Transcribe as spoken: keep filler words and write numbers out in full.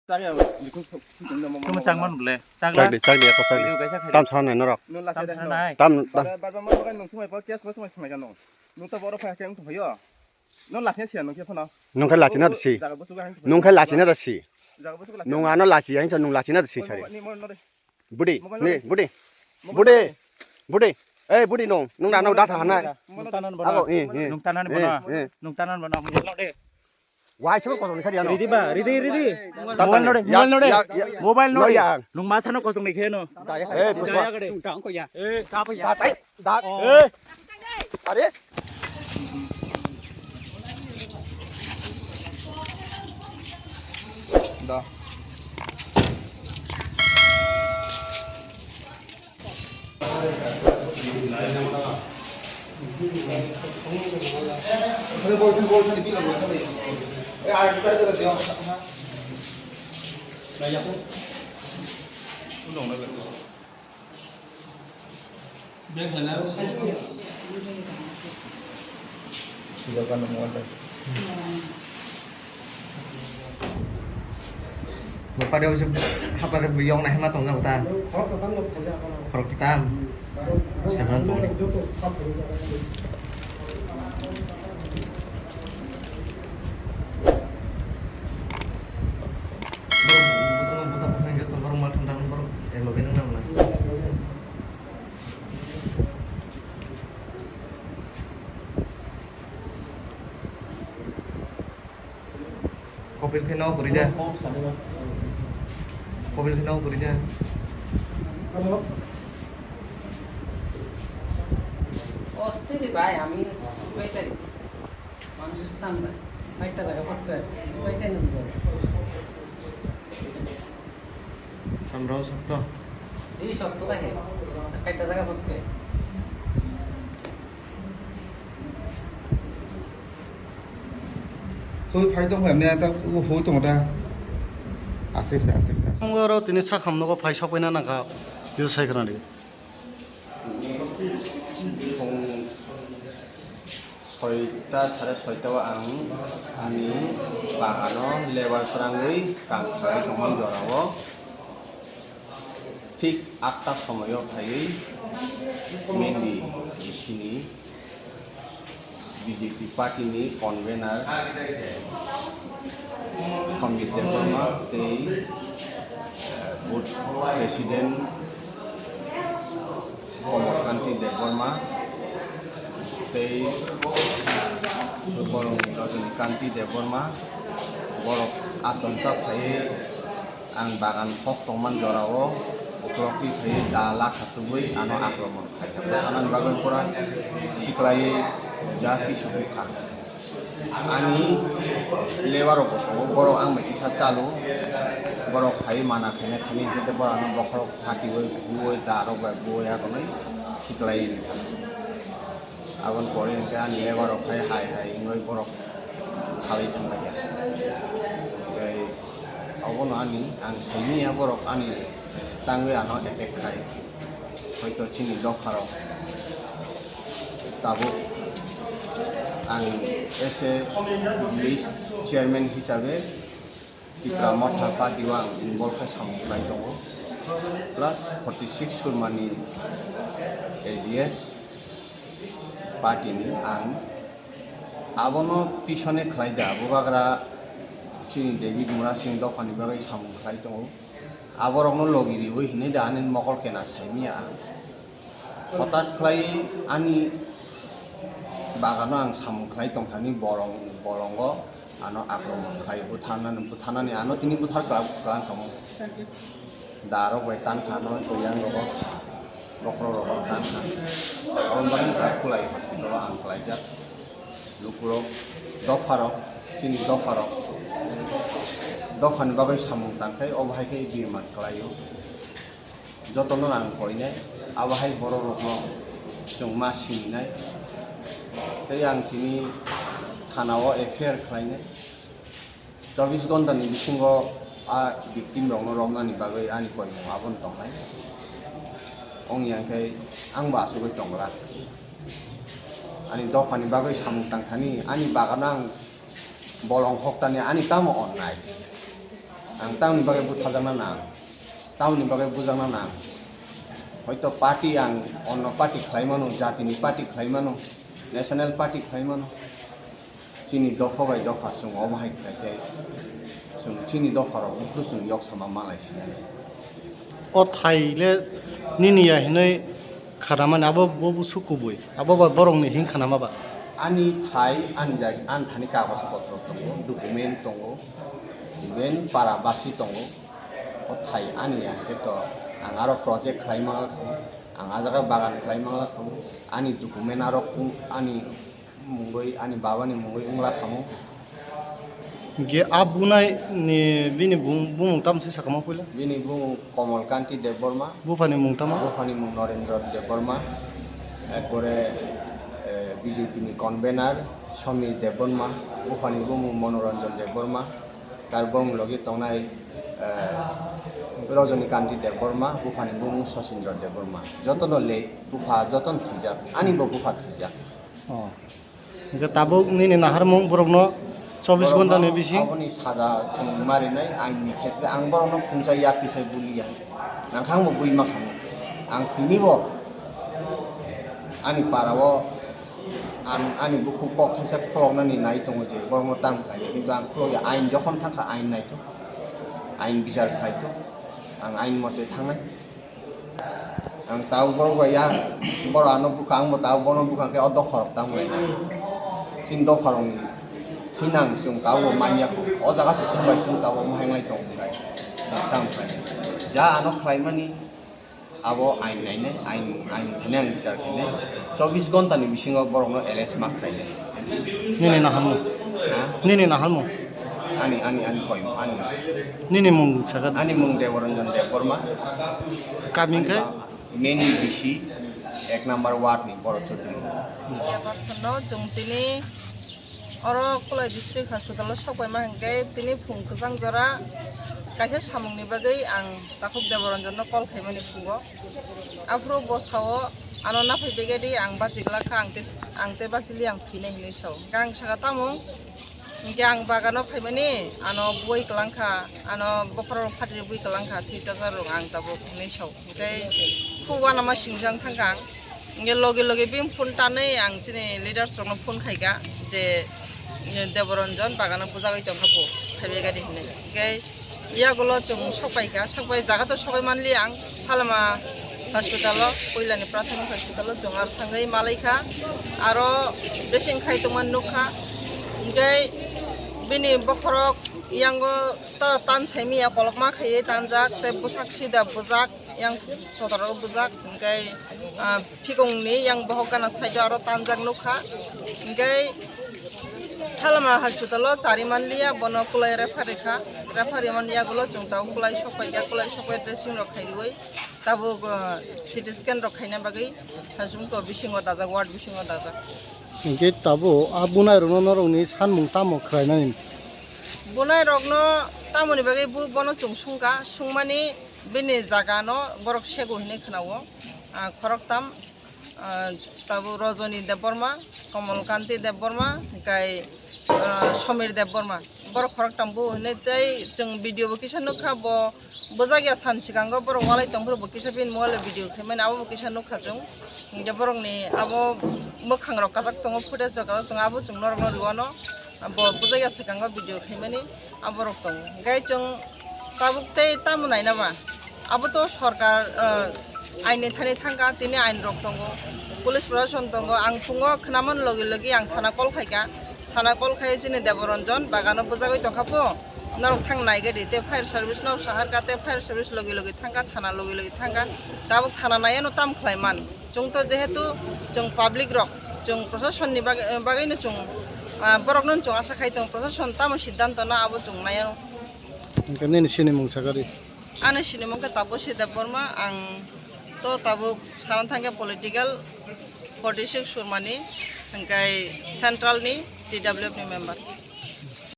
Chakya, bikung thok, thok, thok, thok, Tamo changman ble. Chagla. Chak di, chak di, ako chak di. Video kaisa khai. Tam sana norok. Nung lasi Tam deh, sana nung. Nai. Tam, Tam tam. Sana, bar bar mano kai nung sumai pa, kes ma sumai sumai ka nung. Nung ta boro phai khe nung thung yo. Nung lasi sia nung khe phano. Nung khai lachina rsi. Jaga busu ga hang thung. Nung khai lachina rsi. Jaga busu ga lasi. Nung ano lachi, ang sa nung lachina rsi sari. Ni mo no de. Budi, Mobile ni, no de. Budi. Mobile Budi. no de. Budi. Eh, budi nung. Nung da, nung da tha hanai. Mobile no de. Nung tanan bono. Ako, eh, eh. Nung tanan Eh, bono. eh. Nung tanan bono. Mobile no de. Wai chuma kotong khari ano. Ridi ba, ridi, ridi. Mobile no de, Ya, mobile no de. ya, ya. Mobile no No de. ya. Nung masa no kosong ni kheno. Eh, Puspa. Daya gede. Tang ko ya. Eh, ka pa ya. Da, tai, da. Oh. Eh. Are? Da. Sujak ano mo anda. Bapade ujung hapar biyong na hema tong jago ta. Khorok kitam. Seven tong. Borok buta buta buta hingke tongkar ma thang thang borok elo bini nang na. Kopil khe no guri de. Kopil khe no guri de. Ostiri bhai, ami koi tari. Manjur samra. Ekta jaga phat koi. Koi tari no bujai. Samrao sokto. Ei sokto ta he. Kaita jaga hotte. Twi phai tong phai ne ta u hoi tong ta. Asik asik asik. Oro tini sakham nogo phai sok paina nangkha. Yo sai khna di. Phung soita, sare soita o ang ani bagano lebar kwrangwi kam khlai tongmani jorao, thik atta somoio phaiwi Mendi bisini B J P party ni convener Samir Debbarma tei, eh, booth president Komor Kanti Debbarma tei borokni Rajani Kanti Debbarma, borok achomsa phaiwi ang bagan kok tongmani jorao uklok twi phaiwi da lakha tubui ano akromon khaikha. Anani bagwi pura khiklaiwi ja kisu bukha. Ani lebar rok bo tongo, borok ang bai kisa chalo, borok phai mana khaina khaini hinkhe borok ano bokhorok phatiwi huwi darok bai buwi akonwi khiklai rikha. Aboni pore hinkhe ani lebar rok phai hai hai wngwi borok khalai thanglaikha. Tei obono ani ang saimanya borok ani tangwi ano attack khai, hoito chini dopharok. Tabuk ang as a village chairman hisabe Tipra Motha party o ang involve khe samung khlai tongo, plus forty six Surmani A G S party ni ang abono pisone khlai da, bubagra chini David Murasing dophani bagwi samung khlai tongo, aborokno logi riwi hinwi da ani mokol kena saimanya ang. Hotat khlai ani bagano ang samung khlai tongthani bolong, bolongo ano akromon khlai butharnani, butharnani ano tini buthar kla-, klang kamo. Darok bai tankha ano yang rogo, bokhorok rogo tankha. Aboni bagwi ang kulai hospital o ang klaijak. Lukurok, dopharok, chini dopharok, dophani bagwi samung tangkhai, obo hai khe birman klaio. Jotono ang koinai, abo hai bororokno chwng ma sininai. Tei ang tini thana-o F I R khlainai. Chobbish ghonta ni bisingo a victim rokno romnani bagwi ani koimung abono tongnai. Ongya khe ang bo achugwi tongla. Ani dophani bagwi samung tangthani, ani bagano ang bolong hoktani, ani tamo onnai? Ang tamoni bagwi butharjakna nang, tamoni bagwi bujakna nang. Hoito party ang onno party khlai mano, jatini party khlai mano, national party khlai mano. Chini dopha bai dopha chwng omo hai khlai khe chwng chini dopharok buphuru chwng yok sama malai sinai. O thai le nini ya hinwi khanamani abo bo busu kubui, abo ba borokni hin khanama ba? Ani thai, ani jai-, ani thani kagoj potro tongo, document tongo, even para basi tongo. O thai ani ya khe to ang aro project khlai mangla kho, ang a jaga bagan khlai mangla kho, ani document aro ani mungwi, ani babani mungwi wngla khamu. Ge a bunai ni bini bung-, bumung tamo se sakama puila? Bini bumung Komol Kanti Debbarma. Buphani mung tamo? Buphani mung Norendra Debbarma. Ekpore, eh, B J P ni convener Samir Debbarma. Buphani bumung Manoranjan Debbarma. Tar bong logi tongnai, eh, Rajani Kanti Debbarma. Buphani bumung Sachindra Debbarma. Jotono le bupha, jotono thwijak. Ani bo bupha thwijak. Oh. Hingke tabuk nini naharmung borokno chobbish ghonta ni bising. Aboni saja chwng marinai ain ni khetre ang borokno phungsa ya tisai buliya. Nangkhang bo bui ma khamu. Ang tini bo ani para o ang ani bukhuk kok thaisa kholoknani nai tongo je borokno tang khlai ya, kintu ang khulok ya, ain jokhon thangkha ain naitok, ain bichar khlaitok, ang ain mote thangnai. Ang tau borok bai ya, borok ano bwkha, ang bo tau bono bwkha khe o dophorok tamo. Chini dophorokni thinang chwng tau bo manya kho. O jaga se chwng bai chwng tau bo mahenglai tong khlai. Chwng tamo khlai. Ja ano khlaimani abo ain nainai, ain, ain thani ang bichar khainai. Chobbish ghonta ni bisingo borokno arrest ma khlainai. Nini naharmung? Ha? Nini naharmung? Ani, ani, ani koimung, ani. Nini mung sakha? Ani mung Deboranjan Debbarma. Kami hwnkhe? Meni bisi ek number ward ni Boro Chaudhary. Yabarsono chwng tini oro Kulai District Hospital o sok paima hwnkhe tini phung kwchang jora kaisa samung ni bagwi ang takhuk Deboranjan no call khaimani phungo. Aphuru bo sao ano naphai begadi ang bachi glak kha, ang te, ang te bachili ang thwinai hinwi sao. Hwnkhe ang sakha tamung, hwnkhe ang bagano phaimani ano bui kwlangkha, ano bokhorok phatri bui kwlangkha, thwi chajak rok ang tabuk hinwi sao. Hwnkhe khu uanama singjang thangkha ang. Hwnkhe logi logi bini phone tanwi ang chini leaders rokno phone khaikha je, Deboranjan bagano bujagwi tongkha bo, phaibai gari hinwi. Hwnkhe yagulo chwng sokpaikha, sokpai jaga to sokpai manliya ang, Salama hospital o, puilani Prathomik hospital o chwng aro thangwi malaikha, aro dressing khai tongmani nukha. Hwnkhe bini bokhorok yango ta-, tan saimiya, kolokma khaiwi tanjak, tei bwsak sida bwjak, yang sodorok bwjak, hwnkhe, ah, phikongni yang bohok gana side o aro tanjak nukha. Hwnkhe Salama hospital o chari manliya, bono kulai refer rikha, refer rimani yagulo chwng tabuk kulai sokpaikha, kulai sokpai dressing rok khaiwi tabuk, ah, C T scan rok khaina bagwi hasumto bisingo dajak, ward bisingo dajak. Hwnkhe tabuk a bunai rokno norokni sanmung tamo khlainani? Bunai rokno tamoni bagwi bo-, bono chwng sungkha, sungmani bini jaga no borok sego hinwi khwnao, ah, khoroktham, ah, tabuk Rajani Debbarma, Komol Kanti Debbarma, hwnkhe, ah, Samir Debbarma. Borok khoroktham bo hinwi tei chwng video bo kisa nukha, bo bwjak ya san swkango borok walai tongphuru bo kisa bini mobile o video khaimani, abo bo kisa nukha chwng. Hwnkhe borokni abo mwkhang rok kajak tongo, footage rok kajak tongo, abo chwng norokno rwano. Bo bwjak ya swkango video khaimani, aborok tongo. Hwnkhe chwng tabuk tei tamo naina ba? Abo to sorkar, ah, aini thani thangkha, tini ain rok tongo, police proshashan tongo. Ang phungo khwnamani logi logi ang thana call khaikha, thana call khai chini Deboranjan bagano bwjagwi tongkha pho, norok thang naigadi, tei fire service no saharkha, tei fire service logi logi thangkha, thana logi logi thangkha, tabuk thana naiano tamo khlai man. Chwng to jehetu chwng public rok, chwng proshashan ni bagwi, bagwi no chwng, ah, borok no chwng asa khai tongo, proshashan tamo siddhanto na abo chwng naiano. Hwnkhe nini sinimung sakha di. Ani sinimung khe Taposi Debbarma, ang to tabuk sana thangkhe political forty six surmani, hwnkhe central ni T W F ni member.